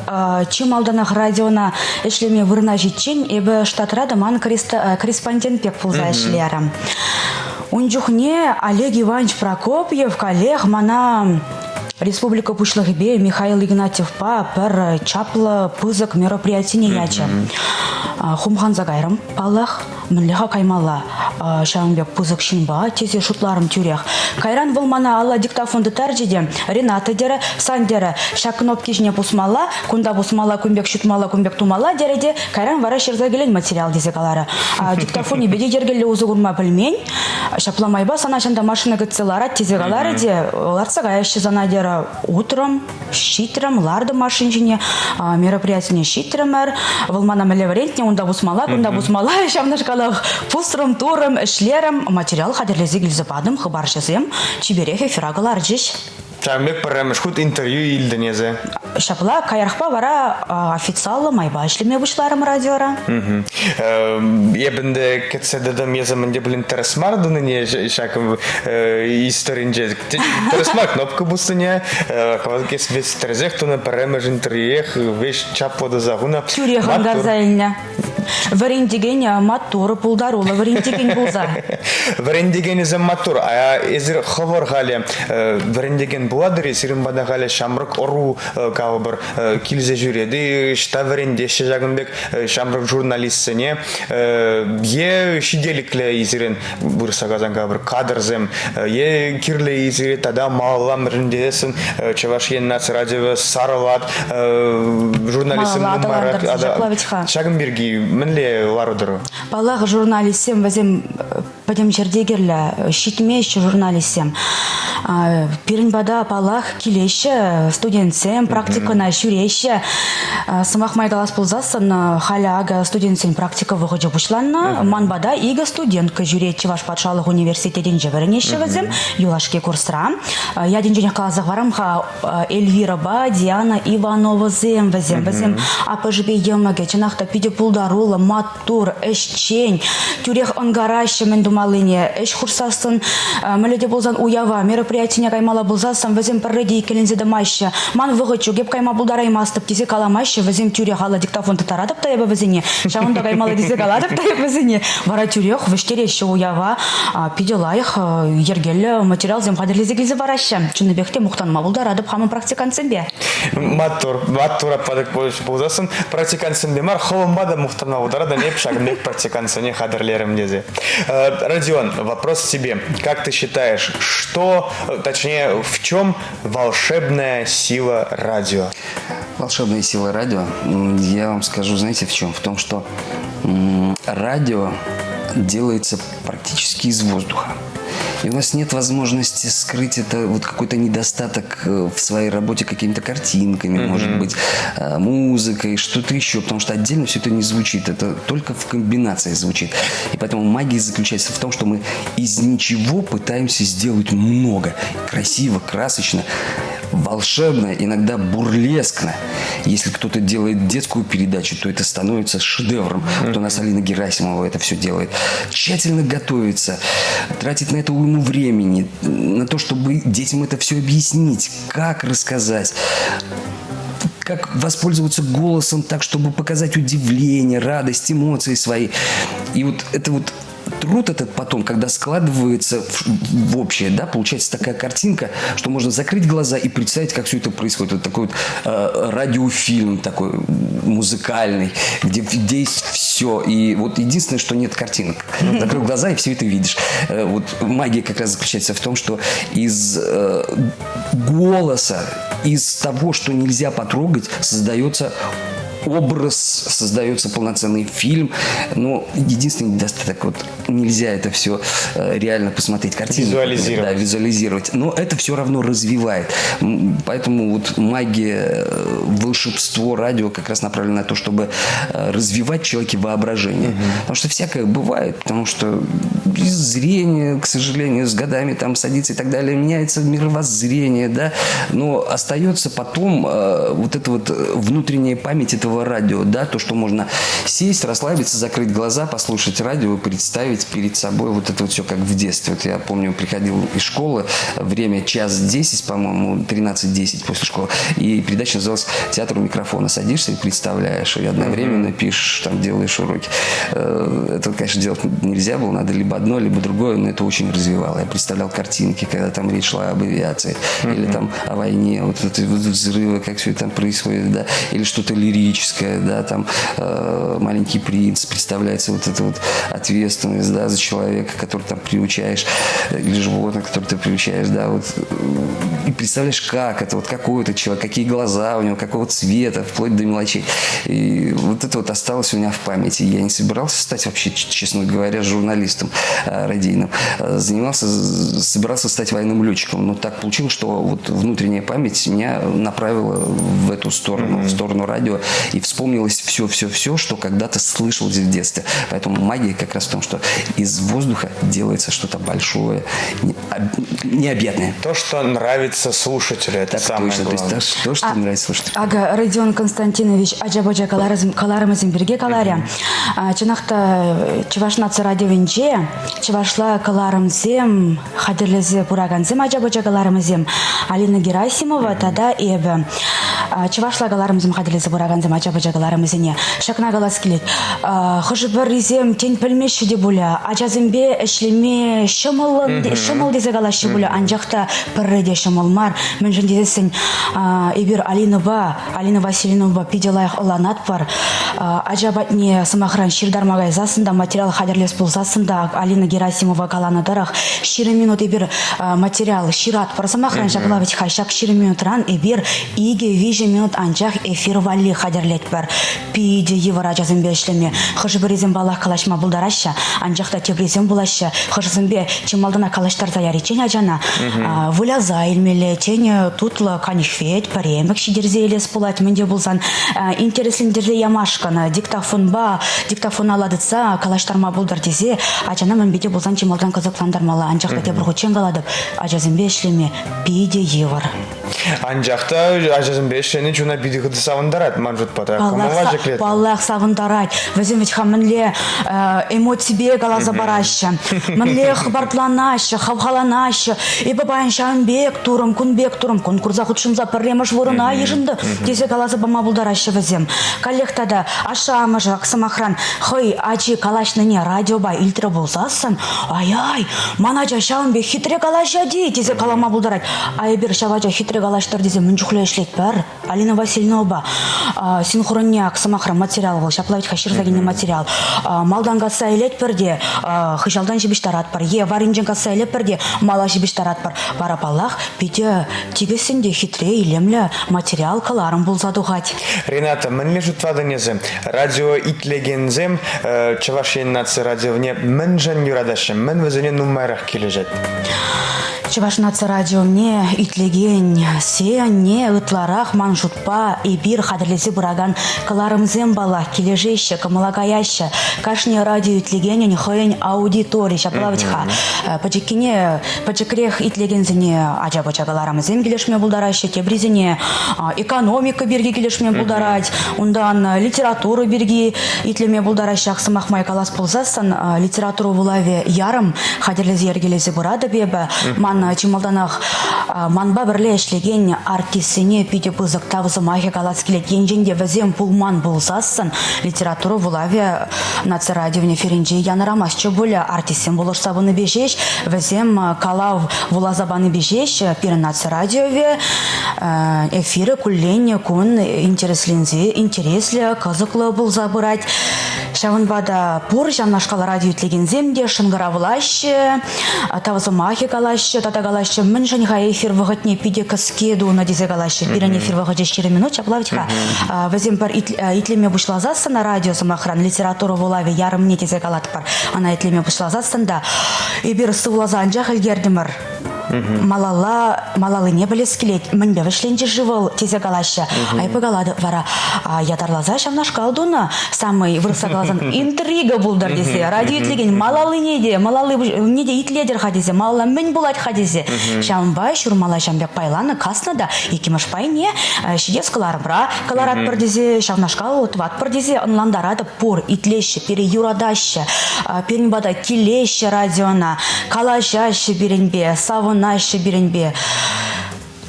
Чи малтанах радиона ӗҫлеме вырнаҫиччен эпӗ штатра тӑман корреспондент пек пулса ӗҫлерӗм. Ун чухне Олег Иванович Прокопьев каллех мана республика Пуҫлӑхӗпе Михаил Игнатьевпа пӗр чаплӑ пысӑк мероприятине ячӗ. Хумханса кайрӑм, паллах. Мӗнле-ха каймалла ҫавӑн пек пысӑк ҫынпа тесе шутларӑм тӳрех. Кайран вӑл мана алла диктофон тыттарчӗ те, Рената терӗ, сан терӗ, ҫак кнопки ҫине пусмалла, кунта пусмалла, кун пек ҫутмалла, кун пек тумалла терӗ те, кайран вара ҫырса килен материал тесе каларӗ. Диктофонӗпе те йӗркеллӗ усӑ курма пӗлмен. Ҫапла майпа сана ҫанта машина кӗтсе ларать тесе каларӗ те, лартса каяҫҫӗ сана терӗ. Утрӑм, ҫитрӗм, лартӑм машин ҫине, мероприятине ҫитрӗмӗр. Вӑл мана мӗнле вӗрентнӗ, унта пусмалла, кунта пусмалла, ҫавнашкалах пусрӑм, турӑм, ӗҫлерӗм. Материал хатӗрлесе килсе патӑм, хыпарҫӑсем чиперех эфира кӑларчӗҫ. Ҫавӑн пек пӗрремӗш хут интервью илтӗн эсӗ. Ҫапла, каярахпа вара официаллӑ майпа ӗҫлеме пуҫларӑм радиора. Эп ӗнтӗ кӗтсе тӑтӑм, эсӗ мӗн те пулин тӗрӗс мар тунине ҫак историнче. Тӗрӗс мар кнопка пуснине, весь тӗрӗсех тунӑ пӗрремӗш интервьюех веҫ чаплӑ туса хунӑ. Тӳрех ӑнкарса илнӗ. Вӗрентекен маттур, пултаруллӑ вӗрентекен пулса. Вӗрентекенӗсем маттур. А эсир хӑвӑр халӗ вӗрентекен пулатӑр-и? Сирӗн пата халӗ ҫамрӑк ӑру калӑпӑр килсе ҫӳрет-и? Ӑҫта вӗрентеҫҫӗ ҫакӑн пек ҫамрӑк журналистсене? Е ҫителӗклӗ-и сирӗн вырӑсла каласан калӑпӑр кадрсем? Е кирлӗ-и сире тата малалла вӗрентесен Чӑваш Ен наци радиовӗ сарӑлать, журналистсем нумайрах. Ҫакӑн пирки мӗнле лару-тӑру? Паллах, журналистсем вӗсем пӗтӗм ҫӗрте кирлӗ, ҫитмеҫҫӗ журналистсем. Пирӗн пата, паллах, килеҫҫӗ студентсем, практикӑна ҫӳреҫҫӗ. Сӑмах май калас пулсассӑн, халӗ акӑ студентсен практика вӑхӑчӗ пуҫланнӑ. Ман пата икӗ студентка ҫӳрет Чӑваш патшалӑх университетӗнче вӗренеҫҫӗ вӗсем юлашки курсра. Ятӗнченех каласа хӑварам-ха, Эльвирӑпа Диана Ивановӑсем вӗсем. Вӗсем аппӑшӗпе йӑмӑкӗ, чӑнах та питӗ пултаруллӑ, маттур, ӗҫчен, тӳрех ӑнкараҫҫӗ мӗн тумаллине. Ӗҫ хушсассӑн, мӗнле те пулсан уява, мероприятине каймалла пулсассӑн вӗсем пӗрре те иккӗленсе тӑмаҫҫӗ. Ман вӑхӑт ҫук, эп кайма пултараймастӑп тесе каламаҫҫӗ. Вӗсем тӳрех алла диктофон тыттаратӑп та эпӗ вӗсене, ҫавӑнта каймалла тесе калатӑп та эп вӗсене. Вара тӳрех вӗҫтереҫҫӗ уява. Питӗ лайӑх, йӗркеллӗ материалсем хатӗрлесе килсе параҫҫӗ. Чӑннипех те мухтанма пултаратӑп хамӑн практикантсемпе. Маттур, маттур аппа пулсассӑн практикантсемпе мар, хӑвӑнпа та мухтанма пултаратӑн, эп ҫакӑн пек практикантсене хатӗрлерӗм тесе. Родион, вопрос тебе. Как ты считаешь, что, точнее, в чем волшебная сила радио? Волшебная сила радио, я вам скажу, знаете, в чем? В том, что радио делается практически из воздуха. И у нас нет возможности скрыть это вот какой-то недостаток э, в своей работе какими-то картинками, mm-hmm. может быть, э, музыкой, что-то еще, потому что отдельно все это не звучит, это только в комбинации звучит. И поэтому магия заключается в том, что мы из ничего пытаемся сделать много, красиво, красочно, волшебно, иногда бурлескно. Если кто-то делает детскую передачу, то это становится шедевром. Mm-hmm. Вот у нас Алина Герасимова это все делает. Тщательно готовится, тратит на это уйму времени, на то, чтобы детям это все объяснить, как рассказать как воспользоваться голосом так, чтобы показать удивление, радость, эмоции свои. И вот это вот труд этот потом, когда складывается в, в общее, да, получается такая картинка, что можно закрыть глаза и представить, как все это происходит. Вот такой вот э, радиофильм такой музыкальный, где, где есть все. И вот единственное, что нет картинок. Закрыл глаза и все это видишь. Э, вот магия как раз заключается в том, что из э, голоса, из того, что нельзя потрогать, создается образ, создается полноценный фильм. Но единственный недостаток, вот нельзя это все э, реально посмотреть картину. Визуализировать. Да, визуализировать. Но это все равно развивает. Поэтому вот магия, э, волшебство радио как раз направлено на то, чтобы э, развивать в человеке воображение. Угу. Потому что всякое бывает, потому что зрение, к сожалению, с годами там садится и так далее, меняется мировоззрение, да, но остается потом вот эта вот внутренняя память этого радио, да, то, что можно сесть, расслабиться, закрыть глаза, послушать радио, представить перед собой вот это вот все как в детстве. Вот я помню, приходил из школы, время час десять, по-моему, 13:10 после школы, и передача называлась «Театр у микрофона». Садишься и представляешь, и одновременно mm-hmm. пишешь, там, делаешь уроки. Э, это, конечно, делать нельзя было, надо либо одно, либо другое, но это очень развивало. Я представлял картинки, когда там речь шла об авиации, mm-hmm. или там о войне, вот эти вот взрывы, как все это там происходит, да, или что-то лирическое. человеческое, да, там э, маленький принц, представляется вот эта вот ответственность, да, за человека, который там приучаешь, э, или животное, которое ты приучаешь, да, вот, и представляешь, как это, вот какой это человек, какие глаза у него, какого цвета, вплоть до мелочей. И вот это вот осталось у меня в памяти. Я не собирался стать вообще, честно говоря, журналистом э, радийным. Э, занимался, собирался стать военным летчиком. Но так получилось, что вот внутренняя память меня направила в эту сторону, mm-hmm. в сторону радио. И вспомнилось все-все-все, что когда-то слышал в детстве. Поэтому магия как раз в том, что из воздуха делается что-то большое, необъятное. То, что нравится слушателю, это так самое точно. главное. То есть то, что а, нравится слушателю. Ага, Родион Константинович ача-пӑча кӑларӑмӗсем пирки каларӗ. Чӑнах та Чӑваш наци радиовӗнче чӑвашла кӑларӑмсем хатӗрлесе пыракансем ача-пӑча кӑларӑмӗсем Алина Герасимова тата эпӗ. Чӑвашла кӑларӑмсем хатӗрлесе пыракансем ача-пӑча кӑларӑмӗсене. Ҫакна калас килет. Хӑшӗ-пӗрисем тен пӗлмеҫҫӗ те пулӗ, ачасемпе ӗҫлеме ҫӑмӑллӑн ҫӑмӑл тесе калаҫҫӗ пулӗ, анчах та пӗрре те ҫӑмӑл мар. Мӗншӗн тесессӗн эпир Алинӑпа, Алина Васильевнӑпа питӗ лайӑх ӑнланатпӑр. Ача патне, сӑмахран, ҫыртарма кайсассӑн та, материал хатӗрлес пулсассӑн та Алина Герасимова каланӑ тӑрӑх, 20 минут эпир материал ҫыратпӑр. Сӑмахран, ҫапла вӗт-ха, ҫак 20 минутран эпир икӗ-виҫӗ минут анчах эфир валли хатӗрлетпӗр. Питӗ йывӑр ачасемпе ӗҫлеме. Хӑшӗ-пӗрисем паллах калаҫма пултараҫҫӗ, анчах та теприсем пулаҫҫӗ. Хӑшӗсемпе чи малтанах калаҫтарса яриччен ачана выляса илмелле, тен, тутлӑ канихвет, пӗремӗк ҫитерсе илес пулать, мӗн те пулсан интереслентерсе ямашкӑн диктофонпа диктофона тытса калаҫтарма пултӑр тесе ачана мӗнпе те пулсан чи малтан кӑсӑклантармалла. Анчах та тепӗр хутчен калатӑп, ачасемпе ӗҫлеме питӗ йывӑр. Анчах та ачасемпе ӗҫлени чуна питӗ хытӑ савӑнтарать ман шутпа та. Кӑмӑла ҫӗклет. Паллах, савӑнтарать. Вӗсем вӗт-ха мӗнле эмоципе каласа параҫҫӗ, мӗнле хӑпартланаҫҫӗ, хавхаланаҫҫӗ. Эпӗ паян ҫавӑн пек турӑм, кун пек турӑм, конкурса хутшӑнса пӗрремӗш вырӑна йышӑнтӑм тесе каласа пама пултараҫҫӗ вӗсем. Каллех тата ашшӗ-амӑшӗ, сӑмахран, хӑй ачи калаҫнине радиопа илтрӗ пулсассӑн, ай-ай, ман ача ҫавӑн пек хитре калаҫать-и тесе калама пултарать. А эпир ҫав ача хитре калаҫтӑр тесе мӗн чухлӗ ӗҫлетпӗр? Алина Васильевнӑпа синхронняк сӑмахра материал вӑл, ҫапла вӗт-ха ҫырса килнӗ материал. Малтан касса илетпӗр те хыҫалтан ҫыпӑҫтаратпӑр е варринчен касса илетпӗр те мала ҫыпӑҫтаратпӑр. Вара, паллах, питӗ тикӗссӗн те хитре, илемлӗ материал кӑларӑм пулса тухать. Рената, мӗнле шутлатӑн эсӗ? Радио итлекенсем Чӑваш Ен наци радиовне мӗншӗн юратаҫҫӗ? Мӗн вӗсене нумайрах килӗшет? Чӑваш наци радионе итлекен сене ытларах ман шутпа эпир хатӗрлесе пыракан кӑларӑмсем паллах килӗшеҫҫӗ, кӑмӑла каяҫҫӗ. Кашни радио итлекенӗн хӑйӗн аудитори ҫапла вӗт-ха. Пӗчӗккине пӗчӗкрех итлекенсене ача-пӑча кӑларӑмӗсем килӗшме пултараҫҫӗ, теприсене экономика пирки килӗшме пултарать, унтан литература пирки итлеме пултараҫҫӗ. Ак сӑмах май калас пулсассӑн литература вулавӗ ярӑм хатӗрлесе йӗркелесе пыратӑп эпӗ. Ман чи малтанах манпа пӗрле ӗҫлекен артистсене питӗ пысӑк тав сӑмахӗ калас килет. Енчен те вӗсем пулман пулсассӑн литература вулавӗ наци радиовӗн эфирӗнче янӑрамастчӗ пулӗ. Артистсем пулӑшса пынипе ҫеҫ, вӗсем калав вуласа панипе ҫеҫ пирӗн наци радиовӗ эфирӗ куллен кун интересленсе, интереслӗ, кӑсӑклӑ пулса пырать. Ҫавӑнпа та пур ҫавнашкал радио итлекенсем те шӑнкӑравлаҫҫӗ, тав сӑмахӗ калаҫҫӗ тата калаҫҫӗ, мӗншӗн-ха эфир вӑхӑтне питӗ кӗске тунӑ тесе калаҫҫӗ. Пирӗн эфир вӑхӑчӗ 20 минут, ҫапла вӗт-ха. Вӗсем пӗр итлеме пуҫласассӑн радио сӑмахран литература вулавӗ ярӑмне тесе калатпӑр. Ӑна итлеме пуҫласассӑн та эпир сывласа анчах ӗлкертӗмӗр. Малалла малаллине пӗлес килет. Мӗнпе вӗҫленчӗ-ши вӑл тесе калаҫҫӗ. А эпӗ калатӑп вара ятарласа ҫавнашкал тунӑ самый вырӑсла каласан интрига пултӑр тесе радио итлекен малаллине те малаллине те итлетӗр-ха тесе малалла мӗн пулать-ха тесе ҫавӑнпа ҫурмалла ҫам пек пайланӑ каснӑ та иккӗмӗш пайне ҫитес кӑларӑмра кӑларатпӑр тесе ҫавнашкал тӑватпӑр тесе ӑнлантаратӑп пур итлеҫҫӗ пире юратаҫҫӗ пирӗн пата килеҫҫӗ радиона калаҫаҫҫӗ пирӗнпе савӑнаҫҫӗ пирӗнпе.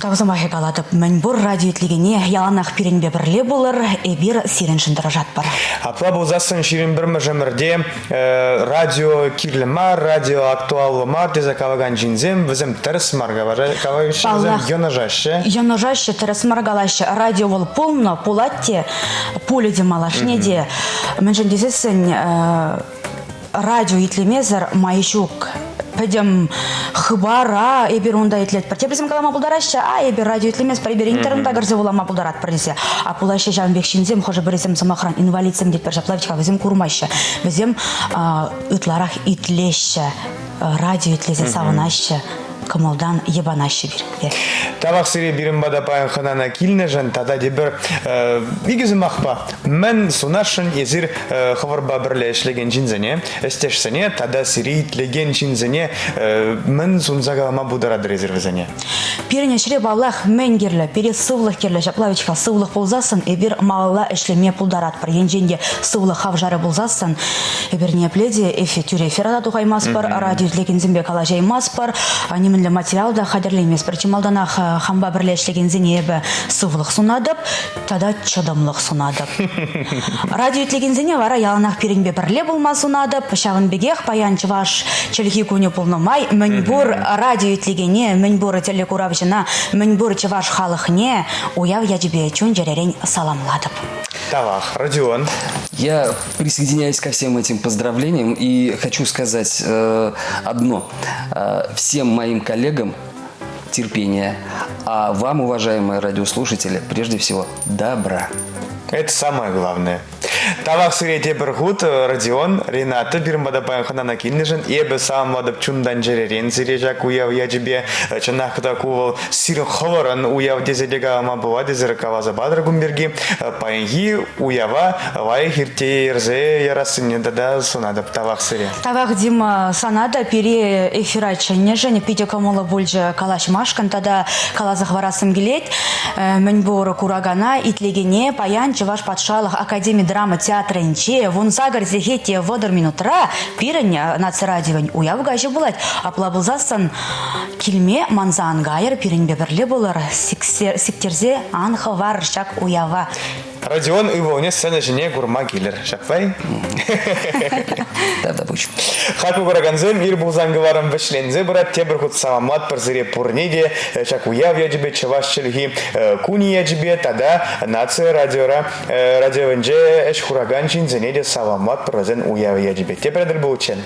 Тав сӑмахӗ калатӑп. Мӗнпур радио итлекене яланах пирӗнпе пӗрле пулӑр, эпир сирӗншӗн тӑрӑшатпӑр. Апла пулсассӑн 21-мӗш ӗмӗрте радио кирлӗ мар, радио актуаллӑ мар тесе калакан ҫынсем вӗсем тӗрӗс мар калаҫҫӗ, вӗсем йӑнӑшаҫҫӗ. Йӑнӑшаҫҫӗ, тӗрӗс мар калаҫҫӗ. Радио вӑл пулнӑ, пулать те, пулӗ те малашне те. Мӗншӗн тесессӗн радио итлемесӗр май ҫук. Пӗтӗм хыпара эпир унта итлетпӗр. Теприсем калама пултараҫҫӗ, а эпир радио итлеместпӗр, эпир интернета кӗрсе вулама пултаратпӑр тесе. А пулаҫҫӗ ҫавӑн пек ҫынсем, хӑшӗ-пӗрисем, сӑмахран, инвалидсем тетпӗр ҫапла вӗт-ха, вӗсем курмаҫҫӗ. Вӗсем ытларах итлеҫҫӗ, радио итлесе савӑнаҫҫӗ, кӑмӑлтан йӑпанаҫҫӗ пирӗнпе. Тавах сире пирӗн пата паян хӑнана килнӗшӗн тата тепӗр икӗ сӑмахпа мӗн сунасшӑн эсир хӑвӑрпа пӗрле ӗҫлекен ҫынсене, ӗҫтешсене тата сире итлекен ҫынсене мӗн сунса калама пултаратӑр эсир вӗсене? Пирӗн ӗҫре, паллах, мӗн кирлӗ? Пире сывлӑх кирлӗ. Ҫапла вӗт-ха, сывлӑх пулсассӑн эпир малалла ӗҫлеме пултаратпӑр. Енчен те сывлӑх хавшарӗ пулсассӑн эпир ниепле те эфир, тӳрӗ эфира та тухаймастпӑр, радио итлекенсемпе калаҫаймастпӑр, нимӗнле материал та хатӗрлейместпӗр. Чи малтанах хампа пӗрле ӗҫлекенсене эпӗ сывлӑх сунатӑп тата чӑтӑмлӑх сунатӑп. Радио итлекенсене вара яланах пирӗнпе пӗрле пулма сунатӑп. Ҫавӑн пекех паян чӑваш чӗлхи кунӗ пулнӑ май мӗнпур радио итлекене, мӗнпур телекуравҫӑна, мӗнпур чӑваш халӑхне уяв ячӗпе чун-чӗререн саламлатӑп. Тавах, Родион. Я присоединяюсь ко всем этим поздравлениям и хочу сказать э, одно. Э, всем моим коллегам терпения, а вам, уважаемые радиослушатели, прежде всего добра. Это самое главное. Тавах сире тепӗр хут, Родион, Рената пирӗн пата паян хӑнана килнӗшӗн эпӗ саламлатӑп чунтан чӗререн сире ҫак уяв ячӗпе. Чӑнах та ку вӑл сирӗн хӑвӑрӑн уяв тесе те калама пулать эсир каласа патӑр кун пирки. Паянхи уява лайӑх ирттерсе ярассине тата сунатӑп. Тавах сире. Тавах, Дима, сана та пире эфира чӗннӗшӗн питӗ кӑмӑллӑ пулчӗ калаҫмашкӑн тата каласа хӑварассӑм килет. Мӗнпур куракана, итлекене паян Чӑваш патшалӑх академи драма театрӗнче 18 сехет те 30 минутра пирӗн наци радиовӗн уяв каҫӗ пулать. Апла пулсассӑн килме манса ан кайӑр, пирӗнпе пӗрле пулӑр, сиктерсе ан хӑвар ҫак уява. Родион ывӑлне сцена ҫине курма килӗр. Ҫапла-и? Тавтапуҫ. Хаклӑ куракансем, ир пулсан кӑларӑм вӗҫленсе пырать. Тепӗр хут саламлатпӑр сире пурне те ҫак уяв ячӗпе, чӑваш чӗлхи кунӗ ячӗпе тата наци радиора радиовӗнче ӗҫ хуракан ҫынсене те саламлатпӑр вӗсен уявӗ ячӗпе. Тепре тӗл пуличчен.